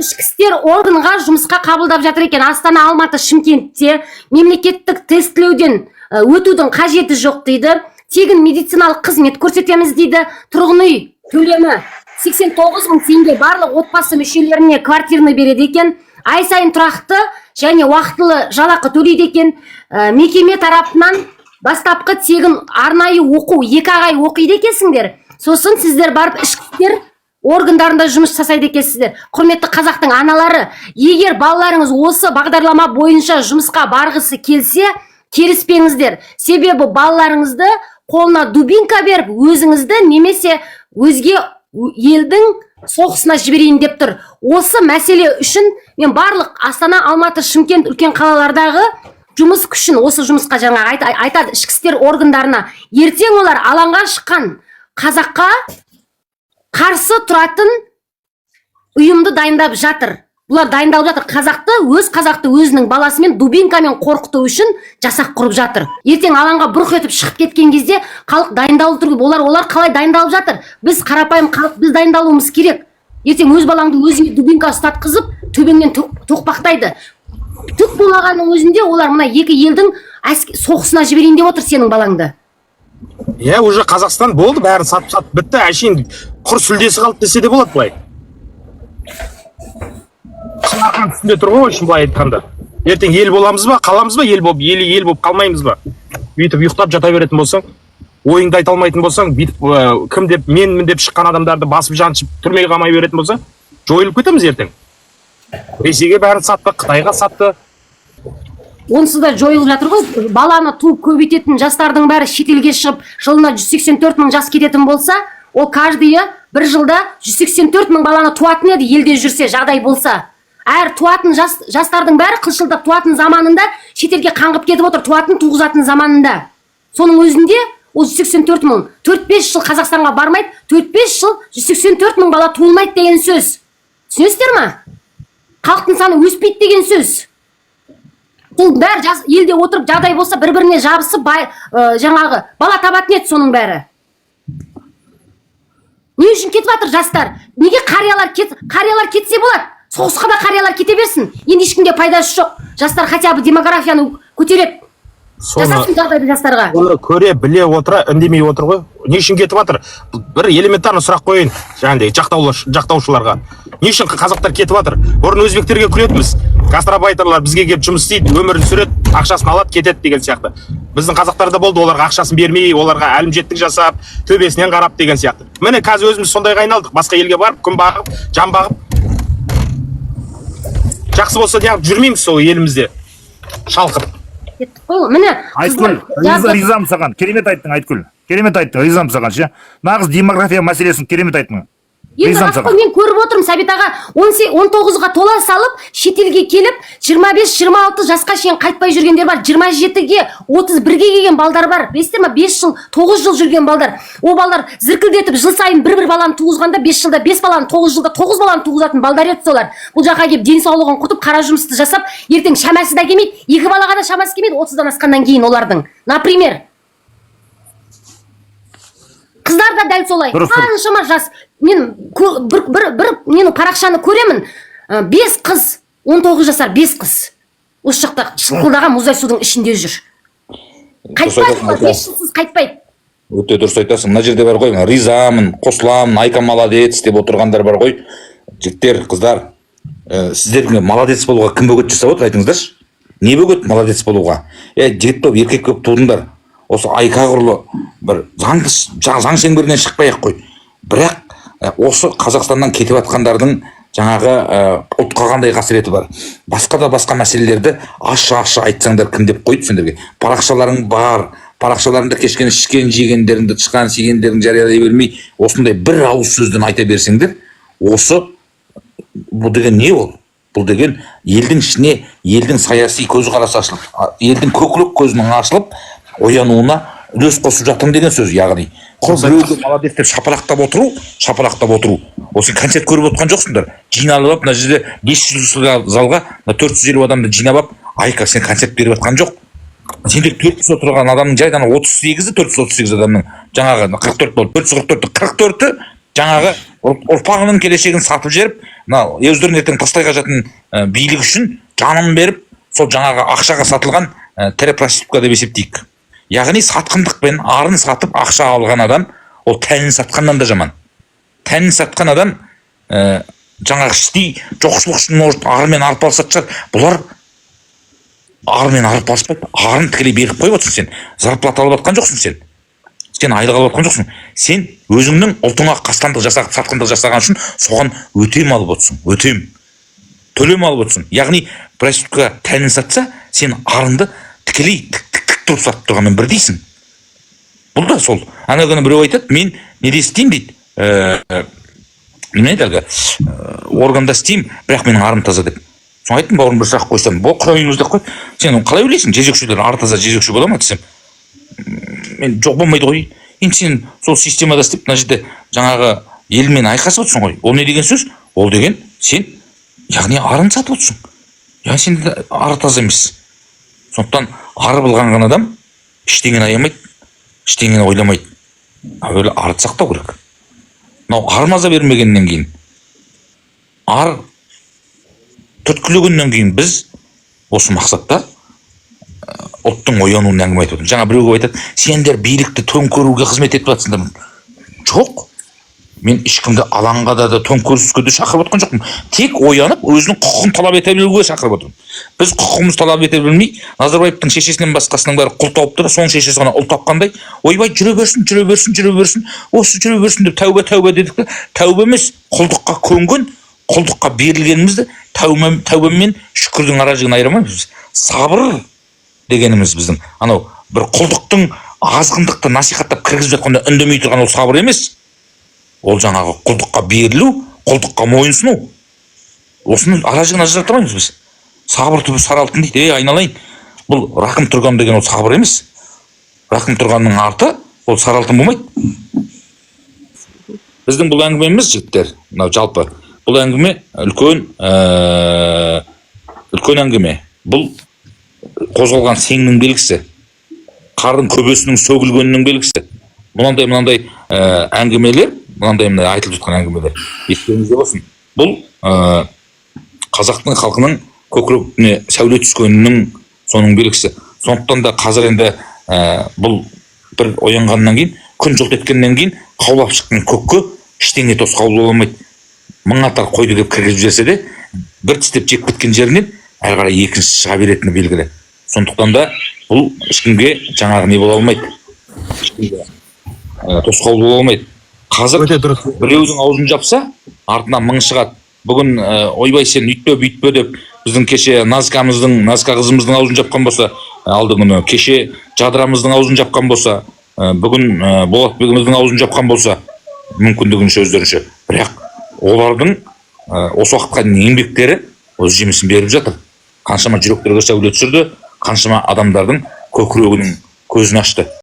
Ішкі істер органға жұмысқа қабылдап жатыр екен. Астана, Алматы, Шымкентте мемлекеттік тестілеуден өтудің қажеті жоқ дейді. Тегін медициналық қызмет көрсетеміз дейді. Тұрғын үй төлемі 89 мың теңге, барлық отбасы мүшелеріне квартираны береді екен. Ай сайын тұрақты және уақытылы жалақы төлейді екен. Мекеме тарапынан бастапқы тегін арнайы оқу, 2 ай оқиды екенсіңдер. Сосын сіздер барып ішкі істер органдарында жұмыс жасайды екенсіздер. Құрметті қазақтың аналары, егер балаларыңыз осы бағдарлама бойынша жұмысқа барғысы келсе, келіспеңіздер. Себебі балаларыңызды қолына дубинка беріп, өзіңізді немесе өзге елдің соғысына жіберейін деп тұр. Осы мәселе үшін мен барлық Астана, Алматы, Шымкент, үлкен қалалардағы жұмыс күшін осы жұмысқа жаңағы айтады ішкі істер органдарына. Ертең олар алаңға шыққан қазаққа қарсы тұратын ұйымды дайындап жатыр. Бұлар дайындалып жатыр. Қазақты, өз қазақты өзінің баласымен дубинкамен қорқыту үшін жасақ құрып жатыр. Ертең алаңға бұрқ етіп шығып кеткен кезде халық дайындалып тұр. Олар қалай дайындалып жатыр? Біз, қарапайым халық, біз дайындалуымыз керек. Ертең өз балаңды өзіңе дубинка ұстатқызып, төбеңнен тоқпақтайды. Түк болмағанның өзінде олар мына екі елдің соғысына жіберейін деп отыр сенің балаңды. Иә, уже Қазақстан болды, бәрін сатып сатып бітті, әшейін құр сүлдесі қалды десе де болады былай. Қыл арқан үстінде тұр ғой, в общем, былай айтқанда. Ертең ел боламыз ба, қаламыз ба, ел болып, ел болып қалмаймыз ба? Бүйтіп ұйықтап жата беретін болсаң, ойыңды айта алмайтын болсаң, бүйтіп кім деп, менмін деп шыққан адамдарды басып жаншып түрмеге қамай беретін болсаң, жойылып кетеміз ертең. Ресейге бәрін сатты, Қытайға сатты. Онсыз да жойылып жатыр ғой. Баланы туып көбейтетін жастардың бәрі шетелге шығып, жылына 184 мың жас кететін болса, ол каждый бір жылда 184 мың баланы туатын еді елде жүрсе, жағдай болса. Әр туатын жас, жастардың бәрі қылшылдап туатын заманында шетелге қаңғып кетіп отыр, туатын, туғызатын заманында. Соның өзінде ол 184 мың 4-5 жыл Қазақстанға бармайды, 4-5 жыл 184 мың бала туылмайды деген сөз. Түсінесіздер ма? Халықтың саны өспейді деген сөз. Бұл бәрі жас, елде отырып, жағдай болса, бір біріне жабысып бай, жаңағы бала табатын еді соның бәрі. Не үшін кетіп жатыр жастар? Неге қариялар кет? Қариялар кетсе болады, соғысқа да қариялар кете берсін, енді ешкімге пайдасы жоқ. Жастар хотя бы демографияны көтереді. Соны Жасасын жағдайды жастарға. Оны көре біле отыра үндемей отыр ғой. Не үшін кетіп жатыр? Бір элементарный сұрақ қояйын жаңағыдай жақтаушыларға: не үшін қазақтар кетіп жатыр? Бұрын өзбектерге күлетінбіз: гастарбайтерлар бізге келіп жұмыс істейді, өмірін сүреді, ақшасын алады, кетеді деген сияқты. Біздің қазақтарда болды, оларға ақшасын бермей, оларға әлімжеттік жасап, төбесінен қарап деген сияқты. Міне, қазір өзіміз сондайға айналдық. Басқа елге барып, күн бағып, жан бағып, жақсы болса, неғып жүрмейміз сол елімізде шалқып? Кеттік қой, міне. Айткүл, қыздар жазып- ризамын саған. Керемет айттың, Айткүл. Керемет айттың, ризамын саған ше. Нағыз демография мәселесін керемет айттың. Енді Ризамын рас қой, саған. мен көріп отырмын, Сәбит аға. 19-ға тола салып шетелге келіп, 25-26 жасқа шейін қайтпай жүргендер бар. 27-ге, 31-ге келген балдар бар, білесіздер ма? 5 жыл, 9 жыл жүрген балдар. Ол балдар зіркілдетіп жыл сайын бір бір баланы туғызғанда, 5 жылда 5 баланы, 9 жылда 9 баланы туғызатын балдар еді солар. Бұл жаққа келіп, денсаулығын құртып, қара жұмысты жасап, ертең шамасы да келмейді, екі балаға да шамасы келмейді 30-дан асқаннан кейін олардың. Например, қыздар да дәл солай. Дұрыс, дұрыс. Қаншама жас мен бір нені, парақшаны көремін. Бес қыз, 19 жасар бес қыз осы жақта шылқылдаған мұздай судың ішінде жүр. Дұрыс Қайтпайды айтасың, олар, Айка. 5 жылсыз қайтпайды. Өте дұрыс айтасың. Мына жерде бар ғой, мына ризамын, қосыламын, Айка молодец деп отырғандар бар ғой. Жігіттер, қыздар, сіздерге молодец болуға кім бөгет жасап отыр, айтыңыздаршы? Не бөгет молодец болуға? Е, жігіт болып, еркек болып тудыңдар. Осы Айка құрлы бір заң, заң шеңберінен шықпай ақ қой, бірақ осы Қазақстаннан кетіп жатқандардың жаңағы ұлтқа қандай қасіреті бар, басқа да басқа мәселелерді ащы ащы айтсаңдар, кім деп қойды сендерге? Парақшаларың бар, парақшаларыңда кешкен ішкен жегендеріңді, тышқан сигендеріңді жариялай бермей, осындай бір ауыз сөзден айта берсеңдер. Осы бұл деген не? Ол бұл деген елдің ішіне елдің саяси көзқарасы ашылып, елдің көкірек көзінің ашылып, оянуына үлес қосып жатырмын деген сөз. Яғни құр біреуге молодец деп шапалақтап отыру, шапалақтап отыру. Осы концерт көріп отқан жоқсыңдар жиналып алып мына жерде 500 залға мына 450 адамды жинап алып. Айка, сен концерт беріп жатқан жоқ. Сендер 400 отырған адамның жай ғана 38-і, 438 адамның жаңағы 44 болды, 444-ті, 44-і жаңағы ұрпағының келешегін сатып жіберіп. Мына өздерін ертең тастай қажатын билік үшін жанын беріп, сол жаңағы ақшаға сатылған тірі проститутка деп есептейік. Яғни сатқындықпен арын сатып ақша алған адам ол тәнін сатқаннан да жаман. Тәнін сатқан адам жаңағы іштей жоқшылық үшін, может, арымен арпалысатын шығар. Бұлар арымен арпалыспайды, арын тікелей беріп қойып отырсың. Сен зарплата алып жатқан жоқсың, сен айлық алып жатқан жоқсың, сен өзіңнің ұлтыңа қастандық жасап, сатқындық жасаған үшін соған өтем алып отырсың, өтем, төлем алып отырсың. Яғни проститутка тәнін сатса, сен арыңды тікелей тік тік тік тұрып сатып тұрғанмен бірдейсің. Бұл да сол. Ана күні біреу айтады: «Мен неде істеймін, – дейді, – неме еді әлгі, органда істеймін, бірақ менің арым таза», – деп. Соны айттым: «Бауырым, бір сұрақ қойсам, бол, құдайың өзі», – деп қой. «Сен қалай ойлайсың, жезөкшелер ары таза жезөкше бола ма?» – десем, «Мен жоқ, болмайды ғой». Енді сен сол системада істеп, мына жерде жаңағы елмен айқасып отырсың ғой. Ол не деген сөз? Ол деген сен, яғни, арын сатып отырсың, яғни сенде ары таза емес. Сондықтан ары былғанған адам ештеңені аямайды, ештеңені ойламайды. Әуелі арды сақтау керек. Мынау ар маза бермегеннен кейін, ар түрткілегеннен кейін біз осы мақсатта ұлттың оянуын әңгіме айтып отырмыз. Жаңа біреу келіп айтады: «Сендер билікті төңкеруге қызмет етіп жатсыңдар». Жоқ, мен ешкімді алаңға да төңкеріске де шақырып отқан жоқпын. Тек оянып, өзінің құқығын талап ете білуге шақырып отырмын. Біз құқығымызды талап ете білмей, Назарбаевтың шешесінен басқасының бәрі құл тауып тұр, соның шешесі ғана ұл тапқандай, ойбай, жүре берсін, жүре берсін, жүре берсін, осы жүре берсін деп, тәуба, тәуба дедік те, тәуба емес, құлдыққа көнген, құлдыққа берілгенімізді тәуба, тәуба мен шүкірдің ара жігін айыра алмаймыз біз. Сабыр дегеніміз біздің анау бір құлдықтың, азғындықты насихаттап кіргізіп жатқанда үндемей тұрған ол сабыр емес, ол жаңағы құлдыққа берілу, құлдыққа мойынсыну. Осыны ара жігін ажырата алмаймыз біз. Сабыр түбі сары алтын дейді. Ей, айналайын, бұл рақым тұрған деген ол сабыр емес. Рақым тұрғанның арты ол сары алтын болмайды. Біздің бұл әңгімеміз, жігіттер, мынау жалпы бұл әңгіме үлкен, үлкен әңгіме. Бұл қозғалған сеңнің белгісі, қардың көбесінің сөгілгенінің белгісі. Мынандай мынандай әңгімелер, мынандай мындай айтылып жатқан әңгімелер естеріңізде болсын. Бұл қазақтың халқының көкірегіне сәуле түскенінің, соның белгісі. Сондықтан да қазір енді бұл бір оянғаннан кейін, күн жылт еткеннен кейін қаулап шыққан көкке ештеңе тосқауыл бола алмайды. Мың атар қойды деп кіргізіп жіберсе де, бір тістеп жеп кеткен жерінен әрі қарай екіншісі шыға беретіні белгілі. Сондықтан да бұл ешкімге жаңағы не бола алмайды, ешкімге тосқауыл бола алмайды қазір. Өте дұрыс. Біреудің аузын жапса, артынан мың шығады. Бүгін ойбай, сен үйтпе, бүйтпе деп біздің кеше Назкамыздың, Назка қызымыздың аузын жапқан болса, алды күні кеше Жадырамыздың аузын жапқан болса, бүгін Болатбегіміздің аузын жапқан болса, мүмкіндігінше, өздерінше, бірақ олардың осы уақытқа дейін еңбектері өз жемісін беріп жатыр. Қаншама жүректерге сәуле түсірді, қаншама адамдардың көкірегінің көзін ашты.